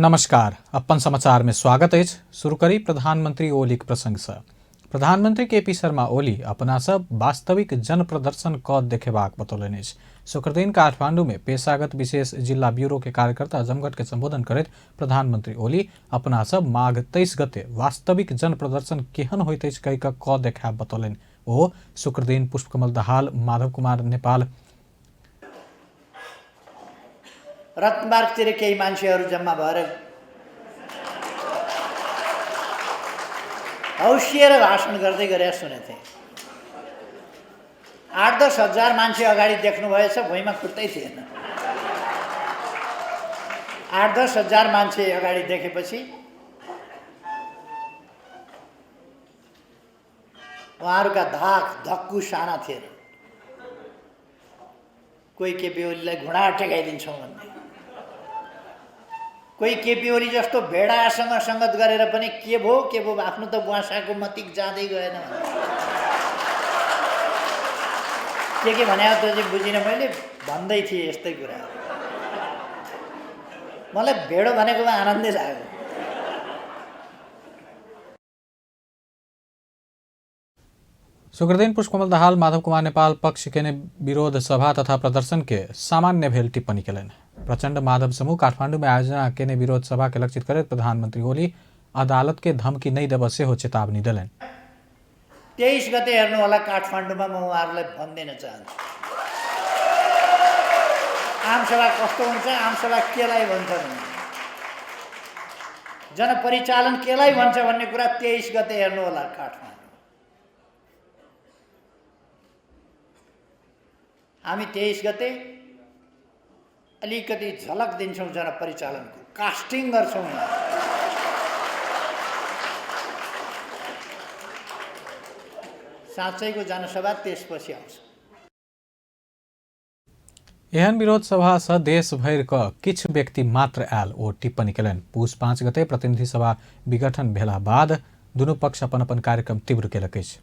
नमस्कार, अपन समाचार में स्वागत अछि। शुरू करी प्रधानमंत्री ओलीक प्रसंग से। प्रधानमंत्री के पी शर्मा ओली अपना सब वास्तविक जन प्रदर्शन क देखेबाक बतौलनि अछि। शुक्रदिन काठमांडू में पेशागत विशेष जिला ब्यूरो के कार्यकर्ता जमघट के संबोधन करैत प्रधानमंत्री ओली अपना सब माघ 23 गते वास्तविक जन प्रदर्शन केहन होइत अछि कहि क देखायब बतौलनि। ओ शुक्रदिन पुष्पकमल दाहाल, माधव कुमार नेपाल रत्नमार्गतिर केही मान्छेहरू जम्मा भएर हौसिएर भाषण गर्दै गरे सुनेको थिएँ। 8-10 हजार मान्छे अगाडि देख्नुभएछ, भुइँमा खुट्टै थिएन। 8-10 हजार मान्छे अगाडि देखेपछि उहाँहरूका धाक धक्कु साना थिएन। कोही केपी ओलीलाई घुँडा टेकाइदिन्छौँ भन्ने, कोही केपी ओली जस्तो भेडासँग सङ्गत गरेर पनि के भो के भो आफ्नो त बुवासाको मतिक जाँदै गएन भन्ने। के भने त चाहिँ बुझिनँ मैले, भन्दै थिएँ यस्तै कुरा। मलाई भेडो भनेकोमा आनन्दै लाग्यो। शुक्रदिन पुष्पकमल दाहाल माधव कुमार नेपाल पक्ष केने विरोध सभा तथा प्रदर्शन के सामान्य भेल टिप्पणी केलनि। प्रचंड माधव समूह काठमांडू में आयोजना केने विरोध सभा के लक्षित करैत प्रधानमंत्री ओली अदालत के धमकी नहीं देबऽ सेहो चेतावनी देलनि। 23 गते हेर्नु होला काठमाडौँमा, म उहाँहरूलाई भनिदिन चाहन्छु आमसभा कस्तो हुन्छ, आमसभा केलाई भन्छ भन्ने, जनपरिचालन केलाई भन्छ भन्ने कुरा 23 गते हेर्नु होला काठमाडौँ। हामी 23 गते अलिकति झलक दिन्छौँ जनपरिचालनको, कास्टिङ गर्छौँ। साँच्चैको जनसभा त्यसपछि आउँछ। एहन विरोध सभा से देश भरि क किछु व्यक्ति मात्र आयल ओ टिप्पणी केलनि। पूस 5 गते प्रतिनिधि सभा विघटन भेला बाद दुनू पक्ष अपन अपन कार्यक्रम तीव्र केलक अछि।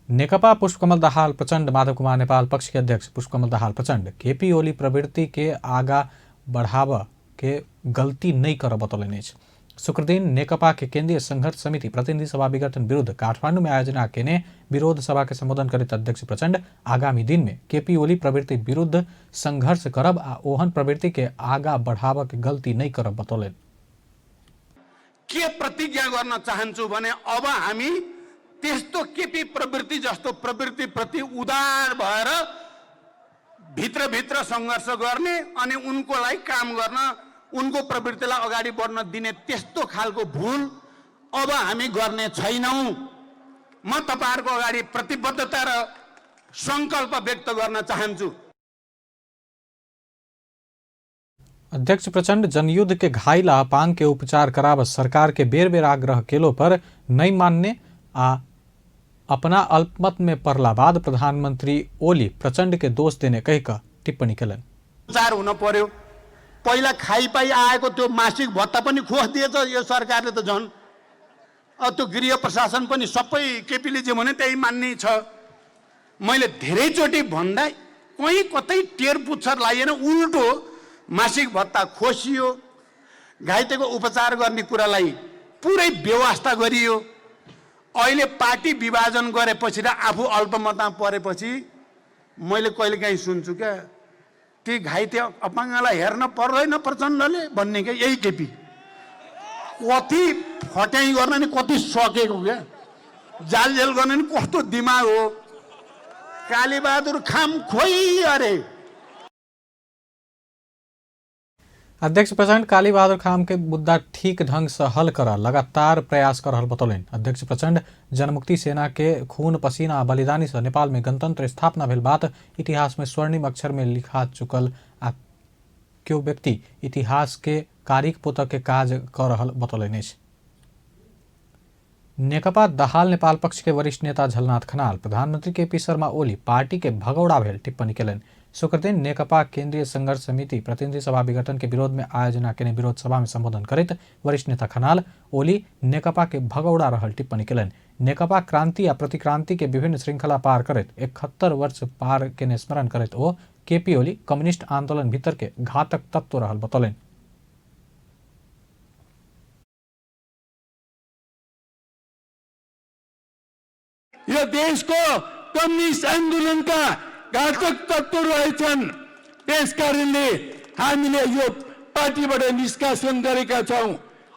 नेकपा पुष्पकमल दाहाल प्रचंड माधव कुमार नेपाल पक्ष के अध्यक्ष पुष्पकमल दाहाल प्रचंड केपी ओली प्रवृत्ति के आगा बढ़ाव के गलती नहीं कर बतौलनि अछि। शुक्रदिन नेकपा के केंद्रीय संघर्ष समिति प्रतिनिधि सभा विघटन विरुद्ध काठमांडू में आयोजना केने विरोध सभा के संबोधन करैत अध्यक्ष प्रचंड आगामी दिन में केपी ओली प्रवृत्ति विरुद्ध संघर्ष करब आ ओहन प्रवृत्ति के आगा बढ़ाव के गलती नहीं करब बतौलनि। के प्रतिज्ञा गर्न चाहन्छु भने अब हामी त्यस्तो केपी प्रवृत्ति जस्तो प्रवृत्तिप्रति उदार भएर भित्रभित्र सङ्घर्ष गर्ने अनि उनको लागि काम गर्न, उनको प्रवृत्तिलाई अगाडि बढ्न दिने त्यस्तो खालको भुल अब हामी गर्ने छैनौँ। म तपाईहरूको अगाडि प्रतिबद्धता र सङ्कल्प व्यक्त गर्न चाहन्छु। अध्यक्ष प्रचंड जनयुद्ध के घायल आ अपांग के उपचार कराब सरकार के बेर बेर आग्रह केलो पर नहीं मानने आ अपना अल्पमत में पड़ला बाद प्रधानमंत्री ओली प्रचंड के दोष देने कह कऽ टिप्पणी केलनि। उपचार हुन पर्यो। पहिला खाइ पाइ आएको त्यो मासिक भत्ता पनि खोजिदिएछ यो सरकारले त झन्। अब त्यो गृह प्रशासन पनि सबै केपीले जे भन्यो त्यही मान्ने छ। मैले धेरैचोटि भन्दा कहीँ कतै टेर पुच्छर लाइएन, उल्टो मासिक भत्ता खोसियो, घाइतेको उपचार गर्ने कुरालाई पुरै व्यवस्था गरियो। अहिले पार्टी विभाजन गरेपछि र आफू अल्पमतमा परेपछि मैले कहिलेकाहीँ सुन्छु क्या, ती घाइते अपाङ्गलाई हेर्न पर्दैन प्रचण्डले भन्ने क्या। यही केपी कति फट्याइ गर्न नि कति सकेको क्या, जालजेल गर्न नि कस्तो दिमाग हो। कालीबहादुर खाम खोइ अरे। अध्यक्ष प्रचंड कालीबहादुर खाम के मुद्दा ठीक ढंग से हल कर लगातार प्रयास कर रहल बतौलनि। अध्यक्ष प्रचंड जनमुक्ति सेना के खून पसीना आ बलिदानी से नेपाल में गणतंत्र स्थापना भेल बात इतिहास में स्वर्णिम अक्षर में लिखा चुकल आ क्यों व्यक्ति इतिहास के कारिक पोतक के काज कर रहल बतौलनि अछि। नेकपा दाहाल नेपाल पक्ष के वरिष्ठ नेता झलनाथ खनाल प्रधानमंत्री के पी शर्मा ओली पार्टी के भगौड़ा भेल टिप्पणी केलनि। शुक्रदिन नेकपा केंद्रीय संघर्ष समिति प्रतिनिधि सभा विघटन के विरोध में आयोजना केने विरोध सभा में संबोधन करैत वरिष्ठ नेता खनाल ओली नेकपा के भगौड़ा रहल टिप्पणी केलनि। नेकपा क्रांति आ प्रतिक्रांति के विभिन्न श्रृंखला पार करैत 71 वर्ष पार केने स्मरण करैत ओ केपी ओली कम्युनिस्ट आंदोलन भीतर के घातक तत्व रहल बतौलनि। यो देशको कम्युनिस्ट आन्दोलनका घातक तत्त्व रहेछन्। त्यसकारणले हामीले यो पार्टीबाट निष्कासन गरेका छौँ।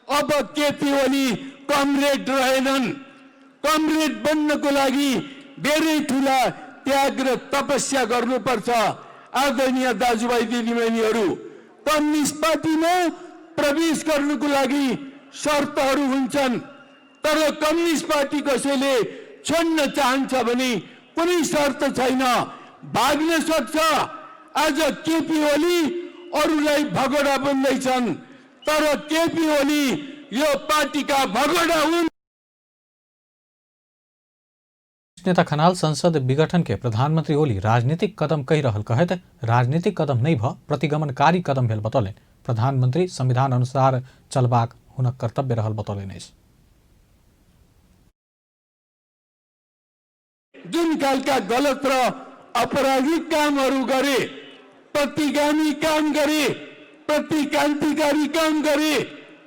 अब केपी ओली कमरेड रहेनन्। कमरेड बन्नको लागि धेरै ठुला त्याग र तपस्या गर्नुपर्छ। आदरणीय दाजुभाइ दिदीबहिनीहरू, कम्युनिस्ट पार्टीमा प्रवेश गर्नुको लागि शर्तहरू हुन्छन्, तर कम्युनिस्ट पार्टी कसैले छोड्न चाहन्छ भने कुनै शर्त छैन, भाग्न सक्छ। आज केपी ओली अरूलाई भगोडा बन्दैछन्, तर केपी ओली यो पार्टीका भगोडा हुन्। नेता खनाल संसद विघटन के प्रधानमंत्री ओली राजनीतिक कदम कहि रहल कहैत राजनीतिक कदम नहि भ प्रतिगमनकारी कदम भेल बतौलनि। प्रधानमंत्री संविधान अनुसार चलबाक हुनक कर्तव्य रहल बतौलनि अछि। जुन खालका गलत र अपराधिक कामहरू गरे, प्रतिगामी काम गरे, प्रतिक्रान्तिकारी काम गरे,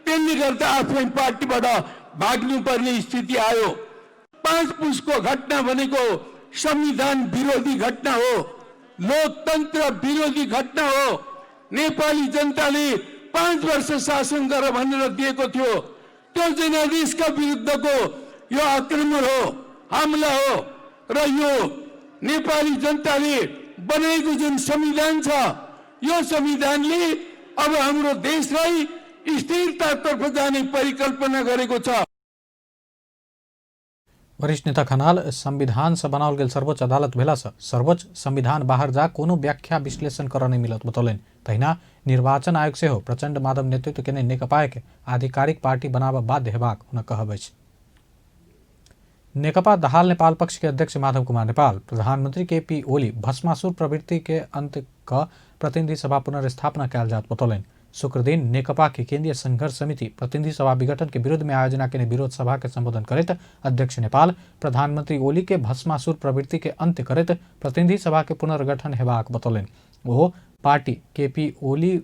त्यसले गर्दा आफ्नै पार्टीबाट भाग्नुपर्ने स्थिति आयो। 5 पुसको घटना भनेको संविधान विरोधी घटना हो, लोकतन्त्र विरोधी घटना हो। नेपाली जनताले 5 वर्ष शासन गर भनेर दिएको थियो, त्यो जनादेशका विरुद्धको यो आक्रमण हो, हमला हो। र यो नेपाली जनताले बनाएको जुन संविधान छ, यो संविधानले अब हाम्रो देशलाई स्थिरतातर्फ जाने परिकल्पना गरेको छ। वरिष्ठ नेता खनाल संविधान से बनाओल गेल सर्वोच्च अदालत भेला से सर्वोच्च संविधान बाहर जा कोनो व्याख्या विश्लेषण करऽ नहि मिलत बतौलनि। तहिना निर्वाचन आयोग सेहो प्रचंड माधव नेतृत्व केने नेकपा के आधिकारिक पार्टी बनाबऽ बाध्य हेबाक हुनक कहब अछि। नेकपा दाहाल नेपाल पक्ष के अध्यक्ष माधव कुमार नेपाल प्रधानमंत्री के पी ओली भस्मासुर प्रवृत्ति के अंत क प्रतिनिधि सभा पुनर्स्थापना कयल जात बतौलनि। शुक्रदिन नेकपा के केंद्रीय संघर्ष समिति प्रतिनिधि सभा विघटन के विरुद्ध में आयोजना केने विरोध सभा के संबोधन करैत अध्यक्ष नेपाल प्रधानमंत्री ओली के भस्मासुर प्रवृत्ति के अंत्य करैत प्रतिनिधि सभा के पुनर्गठन हेबाक बतौलनि। ओ पार्टी के पी ओली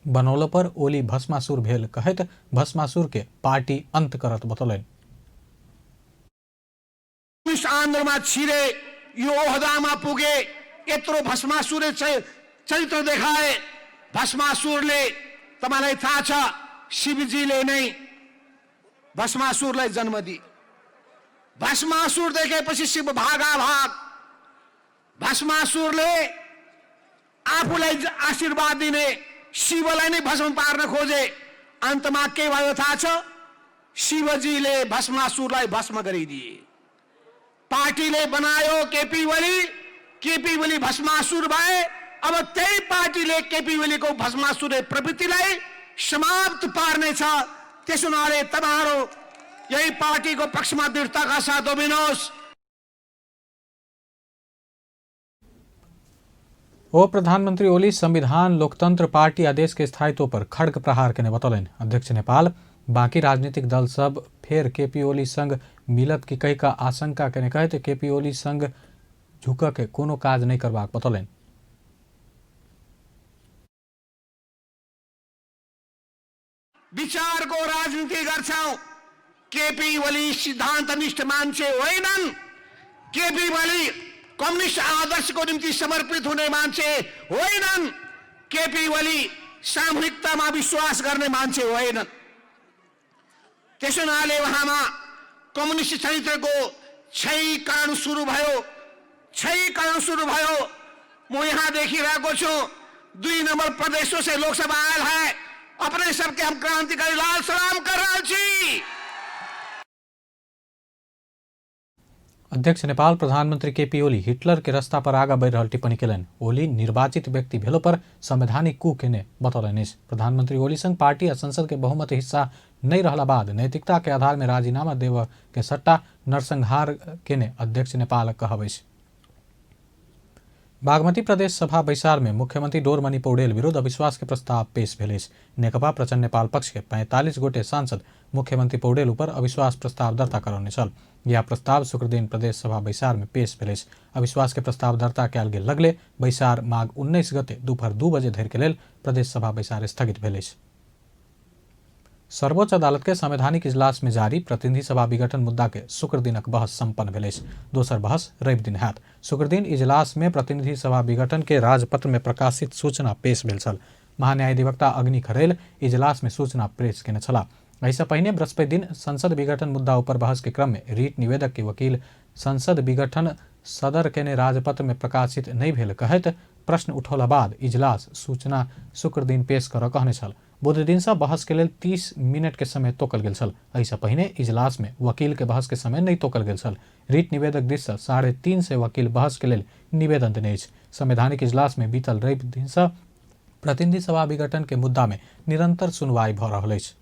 बनौल पर ओली भस्मासुर भेल कहैत भस्मासुर के पार्टी अंत करत बतौलनि। कम्युनिस्ट आन्दोलनमा छिरे, यो ओहदामा पुगे, यत्रो भस्मासुरले चरित्र देखाए। भस्मासुरले तपाईलाई थाहा छ, शिवजीले नै भस्मासुरलाई जन्म दिए। भस्मासुर देखेपछि शिव भागा भाग। भस्मासुरले आफूलाई आशीर्वाद दिने शिवलाई नै भस्म पार्न खोजे। अन्तमा के भयो थाहा छ? शिवजीले भस्मासुरलाई भस्म गरिदिए। पार्टीले बनायो केपी ओली, केपी ओली भस्मासुर भए। अब त्यही पार्टीले केपी ओलीको भस्मासुर प्रवृत्तिलाई समाप्त पार्नेछ। त्यसो हुनाले तपाईँहरू यही पार्टीको पक्षमा दृढताका साथ उभिनुहोस्। ओ प्रधानमंत्री ओली संविधान लोकतंत्र पार्टी आदेश के स्थायित्व पर खड्ग प्रहार केने बतौलनि। अध्यक्ष नेपाल बाकी राजनीतिक दल सब फेर केपी ओली संग मिलत की कही का आशंका केने कहैत केपी ओली संग झुकऽ के कोनो काज नहि करबाक बतौलनि। विचारको राजनीति गर्छौं। केपी ओली सिद्धान्तनिष्ठ मान्छे होइनन्। केपी ओली कम्युनिस्ट आदर्शको निम्ति समर्पित हुने मान्छे होइनन्। केपी ओली सामूहिकतामा विश्वास गर्ने मान्छे होइनन्। त्यसो हुनाले उहाँमा कम्युनिस्ट चरित्रको क्षयीकरण सुरु भयो, क्षयीकरण सुरु भयो। म यहाँ देखिरहेको छु, 2 नम्बर प्रदेशों से लोकसभा आयल है। अपने सबके हम क्रांतिकारी लाल सलाम कर रहा छी। अध्यक्ष नेपाल प्रधानमंत्री केपी ओली हिटलर के रास्ता पर आगा बढ़ि रहल टिप्पणी केलनि। ओली निर्वाचित व्यक्ति भेलो पर संवैधानिक कू केने बतौलनि अछि। प्रधानमंत्री ओली संग पार्टी आ संसद के बहुमत हिस्सा नहि रहला बाद नैतिकता के आधार में राजीनामा देबऽ के सट्टा नरसंहार केने अध्यक्ष नेपाल कहब अछि। बागमती प्रदेश सभा बैसार में मुख्यमंत्री डोरमणि पौडेल विरुद्ध अविश्वास के प्रस्ताव पेश भेल अछि। नेकपा प्रचण्ड नेपाल पक्ष के 45 गोटे सांसद मुख्यमंत्री पौडेल ऊपर अविश्वास प्रस्ताव दर्ता करौने छल। यह प्रस्ताव शुक्रदिन प्रदेश सभा बैसार में पेश भेल अछि। अविश्वास के प्रस्ताव दर्ता कयल गेल लगले बैसार माघ 19 गते दुपहर 2 बजे धरि के लेल प्रदेश सभा बैसार स्थगित भेल अछि। सर्वोच्च अदालत के संवैधानिक इजलास में जारी प्रतिनिधि सभा विघटन मुद्दा के शुक्र दिनक बहस संपन्न भेल अछि। दोसर बहस रवि दिन हैत। शुक्र दिन इजलास में प्रतिनिधि सभा विघटन के राजपत्र में प्रकाशित सूचना पेश भेल छल। महान्यायाधिवक्ता अग्नि खरेल इजलास में सूचना पेश केने छलाह। एहिसँ पहिने बृहस्पति दिन संसद विघटन मुद्दा ऊपर बहस के क्रम में रीट निवेदक के वकील संसद विघटन सदर केने राजपत्र में प्रकाशित नहि भेल कहैत प्रश्न उठौला बाद इजलास सूचना शुक्र दिन पेश करऽ कहने छल। बुध दिनसँ बहस के लेल 30 मिनट के समय तोकल गेल छल। एहिसँ पहिने इजलास में वकील के बहस के समय नहि तोकल गेल छल। रीट निवेदक दिससँ 350 वकील बहस के लेल निवेदन देने अछि। संवैधानिक इजलास में बीतल रवि दिनसँ प्रतिनिधि सभा विघटन के मुद्दा में निरंतर सुनवाई भऽ रहल अछि।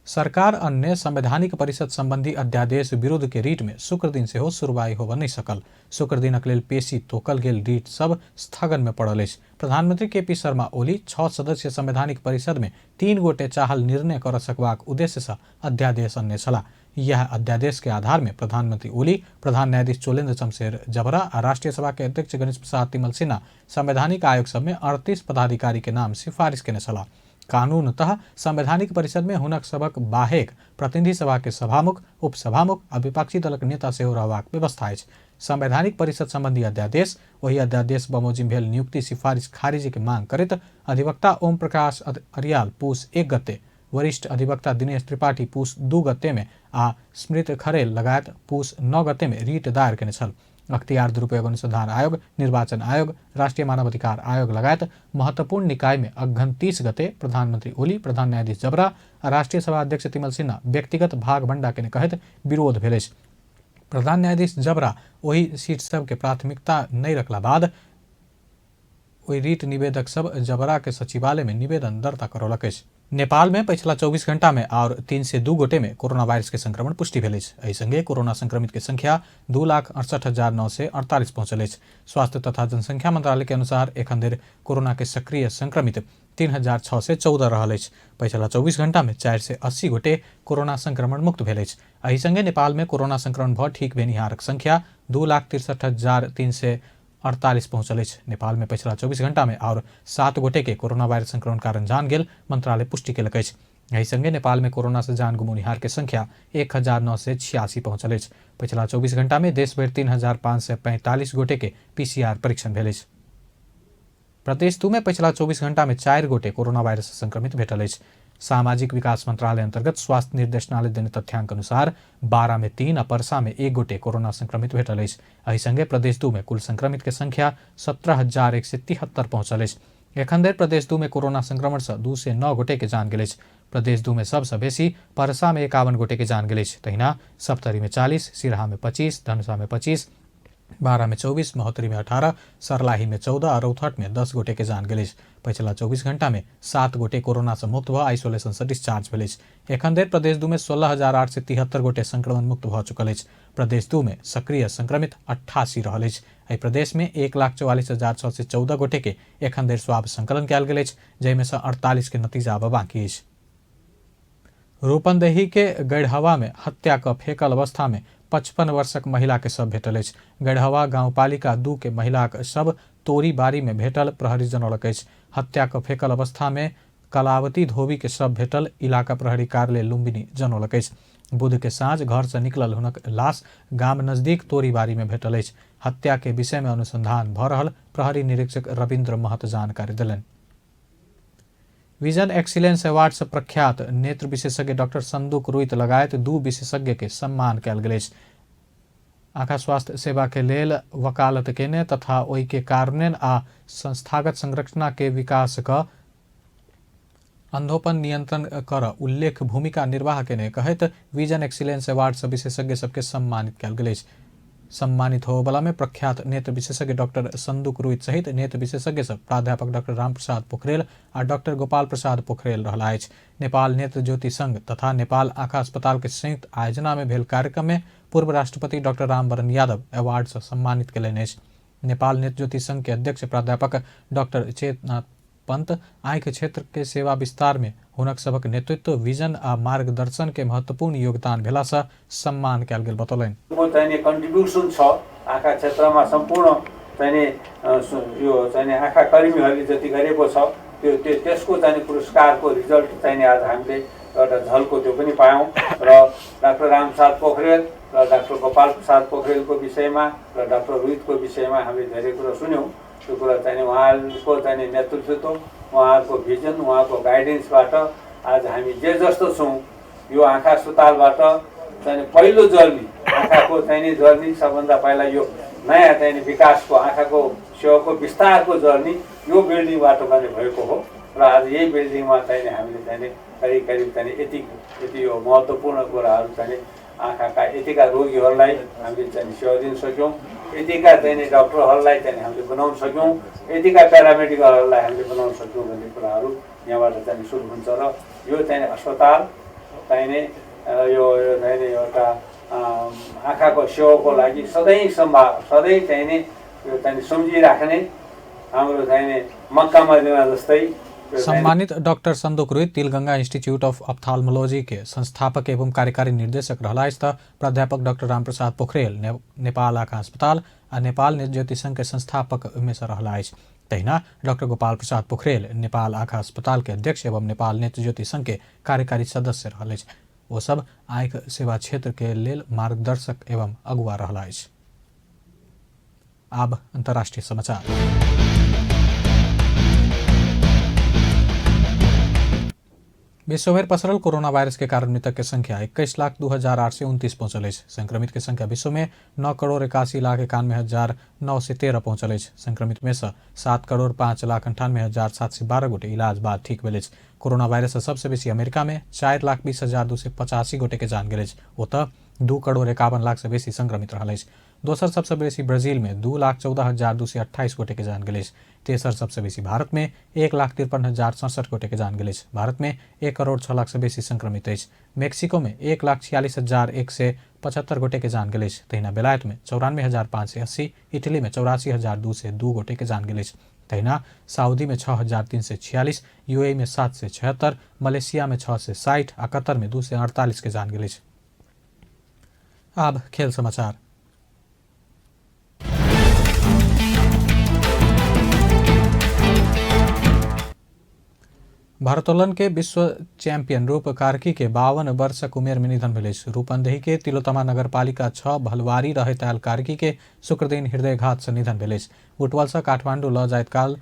सरकार अन्य संवैधानिक परिषद संबंधी अध्यादेश विरुद्ध के रीट में शुक्र दिन सेहो सुनवाई होबय नहि सकल। शुक्र दिनक लेल पेशी तोकल गेल रीट सब स्थगन में पड़ल अछि। प्रधानमंत्री के पी शर्मा ओली 6 सदस्यीय संवैधानिक परिषद में 3 गोटे चाहल निर्णय कर सकबाक उद्देश्य से अध्यादेश अनने छलाह। यह अध्यादेश के आधार में प्रधानमंत्री ओली, प्रधान न्यायाधीश चोलेन्द्र शमशेर जबरा आ राष्ट्रीय सभा के अध्यक्ष गणेश प्रसाद तिमल सिन्हा संवैधानिक आयोग सब में 38 पदाधिकारी के नाम सिफारिश केने छलाह। कानूनतः संवैधानिक परिषद में हुनक सबक बाहेक प्रतिनिधि सभा के सभामुख, उपसभामुख आ विपक्षी दलक नेता सेहो रहबाक व्यवस्था अछि। संवैधानिक परिषद संबंधी अध्यादेश ओहि अध्यादेश बमोजिम भेल नियुक्ति सिफारिश खारिज के मांग करैत अधिवक्ता ओम प्रकाश अरियाल पूस 1 गते, वरिष्ठ अधिवक्ता दिनेश त्रिपाठी पूस 2 गते में आ स्मृत खरेल लगायत पूस 9 गते में रीट दायर केने छल। अख्तियार दुरुपयोग अनुसंधान आयोग, निर्वाचन आयोग, राष्ट्रीय मानवाधिकार आयोग लगायत महत्वपूर्ण निकाय में अघन 30 गते प्रधानमंत्री ओली, प्रधान न्यायाधीश जबरा आ राष्ट्रीय सभा अध्यक्ष तिमल सिन्हा व्यक्तिगत भाग बंडा केने कहैत विरोध भेल अछि। प्रधान न्यायाधीश जबरा ओहि सीट सबके प्राथमिकता नहि रखला बाद ओहि रीट निवेदक सब जबरा के सचिवालय में निवेदन दर्ता करौलक अछि। नेपाल में पछिला 24 घंटा में और 302 गोटे में कोरोना वायरस के संक्रमण पुष्टि भेल अछि। एहि संगे कोरोना संक्रमित के संख्या 2,68,948 पहुंचल अछि। स्वास्थ्य तथा जनसंख्या मंत्रालय के अनुसार एखन धरि कोरोना के सक्रिय संक्रमित 3,614 रहल अछि। पछिला 24 घंटा में 480 गोटे कोरोना संक्रमण मुक्त भेल अछि। एहि संगे नेपाल में कोरोना संक्रमण भऽ ठीक भेनिहारक संख्या 2,63,348 पहुंचल अछि। नेपाल में पछिला 24 घंटा में और 7 गोटे के कोरोना वायरस संक्रमण कारण जान गेल मंत्रालय पुष्टि केलक अछि। एहि संगे नेपाल में कोरोना से जान गुमौनिहार के संख्या 1,986 पहुंचल अछि। पछिला 24 घंटा में देशभरि 3,545 गोटे के पीसीआर परीक्षण भेल अछि। प्रदेश 2 में पछिला 24 घंटा में 4 गोटे कोरोना वायरस से संक्रमित भेटल अछि। सामाजिक विकास मंत्रालय अंतर्गत स्वास्थ्य निर्देशनालय देने तथ्यांक अनुसार 12 में 3 आ परसा में 1 गोटे कोरोना संक्रमित भेटल अछि। एहि संगे प्रदेश 2 में कुल संक्रमित के संख्या 17,173 पहुंचल अछि। एखन धरि प्रदेश 2 में कोरोना संक्रमण से 209 गोटे के जान गेल अछि। प्रदेश 2 में सबसँ बेसी परसा में 51 गोटे के जान गेल अछि। तहिना सप्तरी में 40, सिरहा में 25, धनुषा में 25, 12 में 24, महोत्तरी में 18, सर्लाही में 14 आ रौतहट में 10 गोटे के जान गेल अछि। पछिला 24 घंटा में 7 गोटे कोरोना से मुक्त भऽ आइसोलेशन से डिस्चार्ज भेल अछि। एखन धरि प्रदेश 2 में 16,873 गोटे संक्रमण मुक्त भऽ चुकल अछि। प्रदेश 2 में सक्रिय संक्रमित 88 रहल अछि। एहि प्रदेश में 1,44,614 गोटे के एखन धरि स्वाब संकलन कयल गेल अछि, जाहिमे सँ 48 के नतीजा आब बाकी अछि। रूपन्देही के गढ़हवा में हत्या कऽ फेकल अवस्था में 55 वर्षक महिला के शव भेटल अछि। गढ़हवा गाउँपालिका 2 के महिलाक शव तोरी बारी में भेटल प्रहरी जनौलक अछि। हत्या कऽ फेकल अवस्था में कलावती धोबी के शव भेटल इलाका प्रहरी कार्यालय लुम्बिनी जनौलक अछि। बुध के साँझ घर से निकलल हुनक लाश गाम नजदीक तोरीबारी में भेटल अछि। हत्या के विषय में अनुसंधान भऽ रहल प्रहरी निरीक्षक रविन्द्र महत जानकारी देलनि। विजन एक्सीलेंस अवार्ड से प्रख्यात नेत्र विशेषज्ञ डॉक्टर संदूक रुइत लगायत 2 विशेषज्ञ के सम्मान कयल गेल अछि। आँखा स्वास्थ्य सेवा के लेल वकालत केने तथा ओहि के कार्यान्वयन आ संस्थागत संरचना के विकास क अंधोपन नियंत्रण कर उल्लेख भूमिका निर्वाह केने कहैत विजन एक्सीलेंस अवार्ड से विशेषज्ञ सबके सम्मानित कयल गेल अछि। सम्मानित होबला में प्रख्यात नेत्र विशेषज्ञ डॉक्टर संदूक रुइत सहित नेत्र विशेषज्ञ सब प्राध्यापक डॉक्टर रामप्रसाद पोखरेल आ डॉक्टर गोपाल प्रसाद पोखरेल रहला अछि। नेपाल नेत्र ज्योति संघ तथा नेपाल आँखा अस्पताल के संयुक्त आयोजना में भेल कार्यक्रम में पूर्व राष्ट्रपति डॉक्टर रामवरण यादव अवार्ड से सम्मानित कयलनि अछि। नेपाल नेत्र ज्योति संघ के अध्यक्ष प्राध्यापक डॉक्टर चेतनाथ पंत आँखि क्षेत्र के सेवा विस्तार में हुनक सभक नेतृत्व, विजन आ मार्गदर्शन के महत्वपूर्ण योगदान भेला से सम्मान कयल गेल बतौलनि। चाहिने कन्ट्रिब्युसन छ आँखा क्षेत्रमा सम्पूर्ण चाहिने यो चाहिने आँखा कर्मीहरूले जति गरेको छ त्यो त्यो त्यसको चाहिँ पुरस्कारको रिजल्ट चाहिँ आज हामीले एउटा झल्को त्यो पनि पायौँ। र डाक्टर रामप्रसाद पोखरेल र डाक्टर गोपाल प्रसाद पोखरेलको विषयमा र डाक्टर रुइतको विषयमा हामीले धेरै कुरा सुन्यौँ। त्यो कुरा चाहिँ उहाँहरूको चाहिँ नेतृत्व, उहाँहरूको भिजन, उहाँको गाइडेन्सबाट आज हामी जे जस्तो छौँ, यो आँखा अस्पतालबाट चाहिँ पहिलो जर्नी, आँखाको चाहिँ जर्नी, सबभन्दा पहिला यो नयाँ चाहिँ विकासको आँखाको सेवाको विस्तारको जर्नी यो बिल्डिङबाट पनि भएको हो। र आज यही बिल्डिङमा चाहिँ हामीले चाहिँ करिब करिब चाहिँ यति यति यो महत्त्वपूर्ण कुराहरू चाहिँ आँखाका यतिका रोगीहरूलाई हामीले चाहिँ सेवा दिन सक्यौँ, यतिका चाहिँ डक्टरहरूलाई चाहिँ हामीले बनाउन सक्यौँ, यतिका प्यारामेडिकलहरूलाई हामीले बनाउन सक्यौँ भन्ने कुराहरू यहाँबाट चाहिँ सुरु हुन्छ। र यो चाहिँ अस्पताल चाहिने यो चाहिने एउटा आँखाको सेवाको लागि सधैँ सधैँ चाहिने यो चाहिँ सम्झिराख्ने हाम्रो चाहिने मक्का मदिना जस्तै। सम्मानित doctor Sanduk Ruit Tilganga institute of ophthalmology के संस्थापक एवं कार्यकारी निर्देशक रहला अछि त प्राध्यापक डाक्टर रामप्रसाद पोखरेल नेपाल आँखा अस्पताल आ नेपाल ज्योति संघ के संस्थापक में से रहला अछि। तहिना डाक्टर गोपाल प्रसाद पोखरेल नेपाल आँखा अस्पताल के अध्यक्ष एवं नेपाल नेत्र ज्योति संघ के कार्यकारी सदस्य रहल अछि। ओ सब आँखि सेवा क्षेत्र के लेल मार्गदर्शक एवं अगुवा रहला अछि। आब अंतर्राष्ट्रीय समाचार। विश्वभरि पसरल कोरोना वायरस के कारण मृतक के संख्या 21,02,829 पहुंचल अछि। संक्रमित के संख्या विश्व में 9,81,91,913 पहुंचल अछि। संक्रमित में से 7,05,98,712 गोटे इलाज बाद ठीक भेल अछि। कोरोना वायरस से सबसे बेसी अमेरिका में 4,20,285 गोटे के जान गेल अछि। ओतऽ 2,51,00,000 से बेसी संक्रमित रहल अछि। दोसर सबसे बेसी ब्राजील में 2,14,228 गोटे के जान गेल अछि। तेसर सबसे बेसी भारत में 1,53,067 गोटे के जान गेल अछि। भारत में 1,06,00,000 से बेसी संक्रमित अछि। मेक्सिको में 1,46,175 गोटे के जान गेल अछि। तहिना बेलायत में 94,580, इटली में 84,202 गोटे के जान गेल अछि। तहिना सऊदी में 6,346, यूएई में 776, मलेशिया में 660 आ कतर में 248 के जान गेल अछि। आब खेल समाचार। भारोत्तोलन के विश्व चैंपियन रूप कार्की के 52 वर्षक उमेर में निधन भेल अछि। रूपन्देही के तिलोत्तमा नगरपालिका 6 भलवारी रहैत आयल कार्की के शुक्रदिन हृदयघात से निधन भेल अछि। बुटवल से काठमांडू ल जाइत काल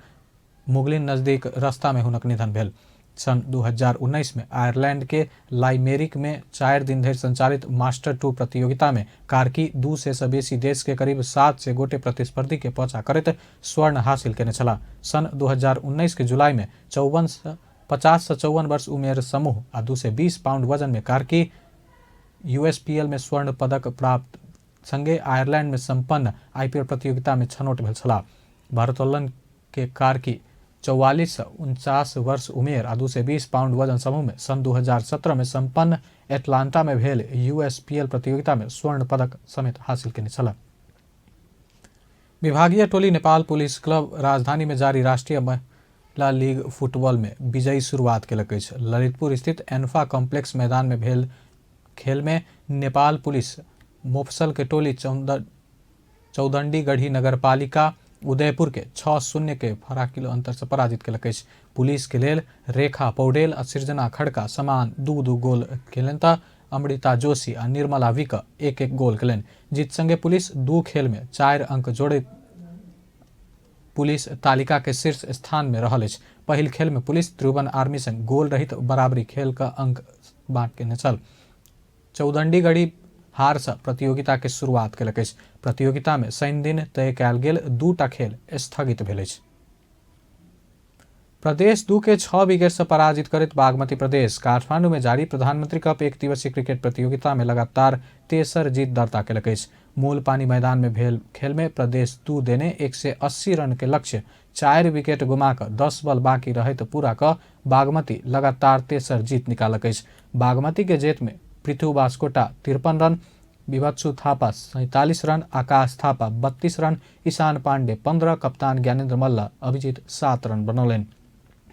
मुगलिन नजदीक रास्ता में हुनक निधन भेल। सन् 2019 में आयरलैंड के लाइमेरिक में 4 दिन धरि संचालित मास्टर 2 प्रतियोगिता में कार्की 200 से बेसी देश के करीब 700 गोटे प्रतिस्पर्धी के पछा करैत स्वर्ण हासिल केने छलाह। सन् 2019 के जुलाई में 50 से 54 वर्ष उमेर समूह आ 220 पाउंड वजन में कार्की यूएसपीएल में स्वर्ण पदक प्राप्त संगे आयरलैंड में संपन्न आईपीएल प्रतियोगिता में छनौट भेल छलाह। भारोत्तोलन के कार्की 44 से 49 वर्ष उमेर आ 220 पाउंड वजन समूह में सन् 2017 में संपन्न एटलांटा में भेल यूएसपीएल प्रतियोगिता में स्वर्ण पदक समेत हासिल केने छलाह। विभागीय टोली नेपाल पुलिस क्लब राजधानी में जारी राष्ट्रीय महिला लीग फुटबॉल में विजयी शुरुआत केलक अछि। ललितपुर स्थित एन्फा कॉम्प्लेक्स मैदान में भेल खेल में नेपाल पुलिस मोफसल के टोली चौदंडीगढ़ी नगरपालिका उदयपुर के 6-0 के फराकिलो अंतर से पराजित केलक अछि। पुलिस के लेल रेखा पौडेल आ सृजना खड़का समान 2-2 गोल केलनि त अमृता जोशी आ निर्मला विक 1-1 गोल केलनि। जीत संगे पुलिस 2 खेल में 4 अंक जोड़ैत पुलिस तालिका के शीर्ष स्थान में रहल अछि। पहिल खेल में पुलिस त्रिभुवन आर्मी संग गोल रहित बराबरी खेल का अंक बांट केने छल। चौदंडीगढ़ी हार से प्रतियोगिता के शुरुआत केलक अछि। प्रतियोगिता में शनि दिन तय कयल गेल 2टा खेल स्थगित भेल अछि। प्रदेश 2 के 6 विकेट से पराजित करैत बागमती प्रदेश काठमांडू में जारी प्रधानमंत्री कप 1 दिवसीय क्रिकेट प्रतियोगिता में लगातार तेसर जीत दर्ता केलक अछि। मूल पानी मैदान में भेल खेल में प्रदेश 2 देने 180 रन के लक्ष्य 4 विकेट गुमा कऽ 10 बॉल बाकी रहैत पूरा कऽ बागमती लगातार तेसर जीत निकालक अछि। बागमती के जीत में पृथ्वी बास्कोटा 53 रन, विभत्सु थापा 47 रन, आकाश थापा 32 रन, ईशान पांडे 15, कप्तान ज्ञानेन्द्र मल्ल अभिजीत 7 रन बनौलनि।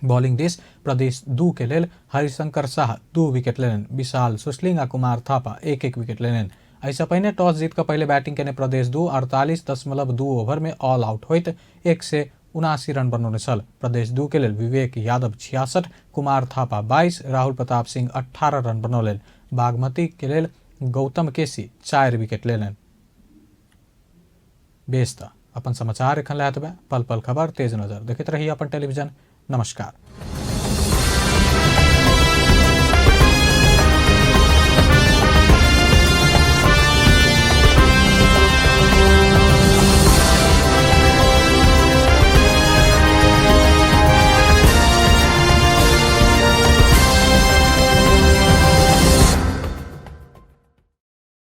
बॉलिंग दिस प्रदेश 2 के लेल हरिशंकर शाह 2 विकेट लेलनि, विशाल सुस्लिंग आ कुमार थापा 1-1 विकेट लेलनि। एहिसँ पहिने टॉस जीत कऽ पहिले बैटिंग केने प्रदेश 2 48.2 ओवर में ऑल आउट होइत 100 79 रन बनौने छल। प्रदेश 2 के लेल विवेक यादव 66, कुमार थापा 22, राहुल प्रताप सिंह 18 रन बनौलनि। बागमती के लेल गौतम केसी 4 विकेट लेलनि। बेस त अपन समाचार एखन लए पल पल खबर तेज नजर देखैत रही अपन टेलीविजन। नमस्कार।